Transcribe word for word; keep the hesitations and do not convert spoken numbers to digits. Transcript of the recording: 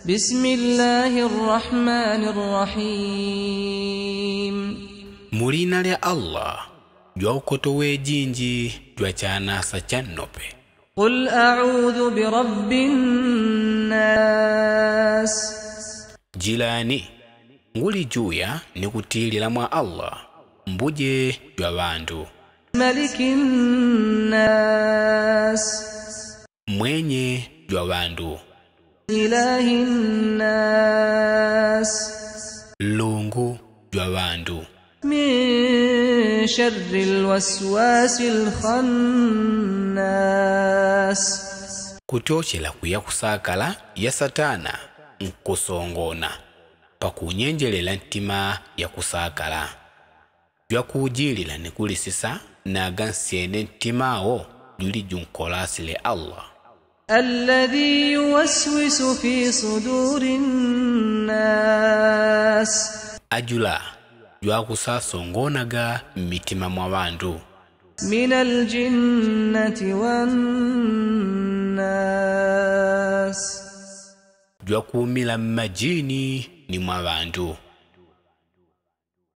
بسم الله الرحمن الرحيم. Mu lina lya allah jwa ukoto wejinji jwa chanasa channope. قل أعوذ برب الناس. Jilani, nguli juya ni kutilila mwa allah, mbuje jwa ŵandu. ملك الناس. Mwenye jwa ŵandu. إله الناس. Lungu jwa ŵandu. من شر الوسواس الخناس. Kutyochela kuya kusakala ya satana nkusongona pakunyenjelela ntima ya kusakala. Jwa kujilila ni kulisisa naga nsyene ntima wo juli junkolasile allah. الذي يوسوس في صدور الناس. Ajula jwa kusasongonaga mmitima mwa ŵandu. من الجنة والناس. Jwa kuumila mmajini ni mwa ŵandu.